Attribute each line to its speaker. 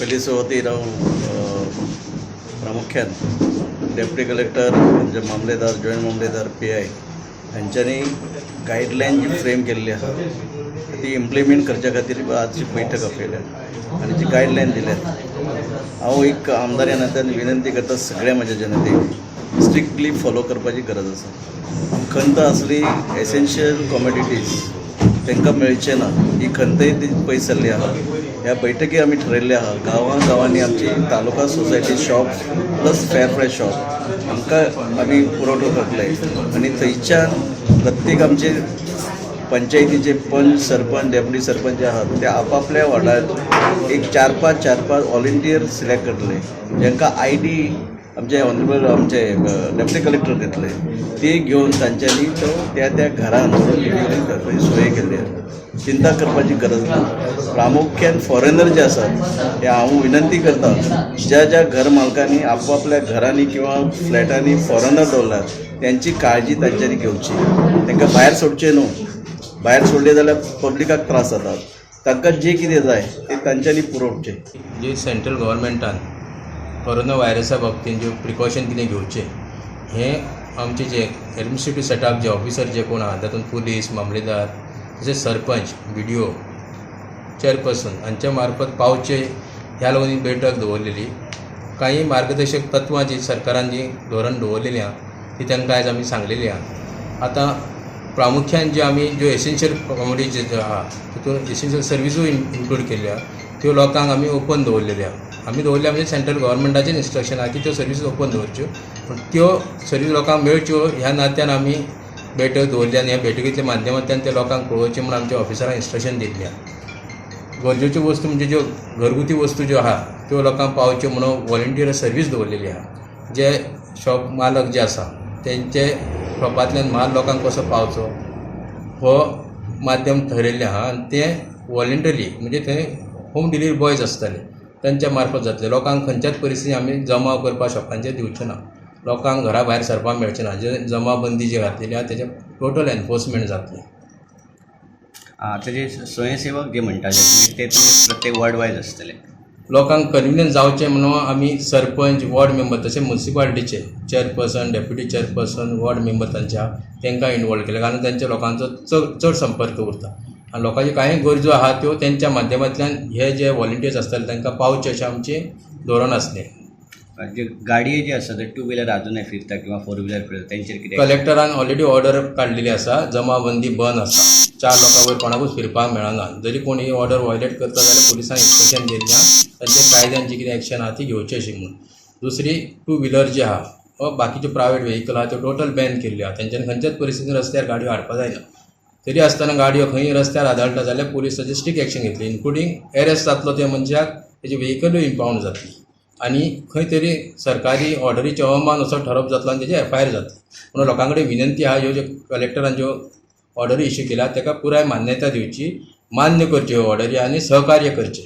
Speaker 1: पयली सुरवातीर हांव प्रामुख्यान डेप्युटी कलेक्टर, आमचे मामलेदार, जॉयंट मामलेदार, पीआय हांच्यांनी गायडलायन जी फ्रेम केल्ली आसा ती इम्प्लिमेंट करच्या खातीर आजची बैठक आपयल्या आनी जी गायडलायन दिल्यात. हांव एक आमदार ह्या नात्यान विनंती करता सगळ्या म्हज्या जनतेक, स्ट्रिक्टली फॉलो करपाची गरज आसा. खंत आसली, एसेन्शियल कॉमोडिटीज तांकां मेळचे ना ही खंतय ती पयस जाल्ली आहा. ह्या बैठकी आमी ठरयल्ले आहा, गांवां गांवांनी आमची taluka society shop plus fair price shop हांकां आमी पुरवठो करतले आनी थंयच्यान प्रत्येक आमचे पंचायतीचे पंच, सरपंच, डेप्युटी सरपंच जे आहात ते आपापल्या वॉर्डात एक चार पांच, चार पांच व्हॉलेंटियर सिलेक्ट करतले, जांकां आयडी आमचे ऑनरेबल आमचे डेप्युटी कलेक्टर दितले. ते घेवन तांच्यांनी तो त्या त्या घरान व्हरून डिलिव्हरी करपाची सोय केल्ली आसा. चिंता करपाची गरज ना. प्रामुख्यान फॉरेनर जे आसात ते हांव विनंती करता, ज्या ज्या घर मालकांनी आपापल्या घरांनी किंवा फ्लॅटांनी फॉरेनर दवरल्यात त्यांची काळजी तांच्यांनी घेवची. तांकां भायर सोडचें न्हू. भायर सोडले जाल्यार पब्लिकाक त्रास जातात. तांकां जे कितें जाय ते तांच्यांनी पुरोवचें.
Speaker 2: जे सेंट्रल गव्हर्मेंटान कोरोना व्हायरसा बाबतीन ज्यो प्रिकॉशन कितें घेवचें, हें आमचे जे एडमिनिस्ट्रेटीव सेटअप, जे ऑफिसर जे कोण आहा, तातूंत पुलीस, मामलेदार, तशेंच सरपंच, बीडीओ, चेअरपर्सन हांच्या मार्फत पावचे ह्या लागून ही बैठक दवरलेली. काही मार्गदर्शक तत्वां जी सरकारान जी धोरण दवरलेली आहा ती तांकां आयज आमी सांगलेली आहा. आतां प्रामुख्यान ज्यो आमी ज्यो एसेन्शियल कॉमोडिटीज ज्यो आहा तितून एसेन्शियल सर्विसूय इन्क्लूड केल्ल्यो आहा. त्यो लोकांक आमी ओपन दवरलेल्यो आहा. आमी दवरल्या म्हणजे सेंट्रल गव्हर्मेंटाचें इन्स्ट्रक्शन आहा की त्यो सर्वीस ओपन दवरच्यो, पूण त्यो सर्वीस लोकांक मेळच्यो ह्या नात्यान आमी बैठक दवरली आनी ह्या बैठकीतल्या माध्यमांतल्यान ते लोकांक पळोवचें म्हूण आमच्या ऑफिसरांक इन्स्ट्रक्शन दिल्ली आहा. गरजेच्यो वस्तू म्हणजे ज्यो घरगुती वस्तू ज्यो आहा त्यो लोकांक पावच्यो म्हणून व्हॉलंटियर सर्वीस दवरलेली आहा. जे शॉप मालक जे आसा तेंचे शॉपांतल्यान म्हाल लोकांक कसो पावचो हो माध्यम थरयल्लें आहा आनी तें वॉलंटरी म्हणजे थंय होम डिलिव्हरी बॉयज आसतले, तेंच्या मार्फत जातले. लोकांक खंयच्याच परिस्थितीन आमी जमाव करपाक शॉपांचेर दिवचे ना. लोकांक घरा भायर सरपाक मेळचें ना. जे जमावबंदी जी घातलेली आहा तेजें टोटल एनफोर्समेंट जातलें.
Speaker 3: आतां जे स्वयंसेवक जे म्हणटा जे तुमी, ते तुमी प्रत्येक वॉर्ड वायज आसतले?
Speaker 2: लोकांक कन्विनियन्स जावचें म्हणून आमी सरपंच, वॉर्ड मेंबर, तशें मुन्सिपालिटीचे chairperson, deputy chairperson, ward member तांच्या तांकां इनवॉल्व केले, कारण तांच्या लोकांचो चड चड संपर्क उरता आनी लोकांच्यो कांय गरजो आहा त्यो तेंच्या माध्यमांतल्यान हे जे व्हॉलंटियर्स आसतले तांकां पावचे अशें आमचें धोरण आसलें.
Speaker 3: जे गाडये जे आसा ते टू व्हिलर अजूनय फिरता किंवा फोर व्हिलर फिरता, तेंचेर कितें?
Speaker 2: कलेक्टरान ऑलरेडी ऑर्डर काडलेली आसा. जमावबंदी बंद आसा. चार लोकां वयर कोणाकूच फिरपाक मेळना. जरी कोण ही ऑर्डर व्हायलेट करता जाल्यार पुलिसांक इन्स्ट्रक्शन दिल्लें आहा, तांचे कायद्यान जी कितें एक्शन आहा ती घेवची अशी म्हणून. दुसरी, टू व्हिलर जे आहा वा बाकीचे प्रायवेट व्हेकल आहा त्यो टोटल बॅन केल्ल्यो आहा. तेंच्यानी खंयच्याच परिस्थितीन रस्त्यार गाडयो हाडपाक जायना. तरी आसतना गाडयो खंय रस्त्यार आदळटा जाल्यार पुलीस ताजेर स्ट्रिक्ट एक्शन घेतली, इन्क्लुडींग एरेस्ट जातलो त्या मनशाक, तेजी व्हेकलूय इम्पावंड जातली आनी खंय तरी सरकारी ऑर्डरीचें अवमान असो ठरोवप जातलो आनी तेजी एफआयआर जातली. म्हणून लोकां कडेन विनंती आहा, ह्यो ज्यो कलेक्टरान ज्यो ऑर्डरी इश्यू केल्या ताका पुराय मान्यता दिवची, मान्य करच्यो ह्यो ऑर्डरी आनी सहकार्य करचें.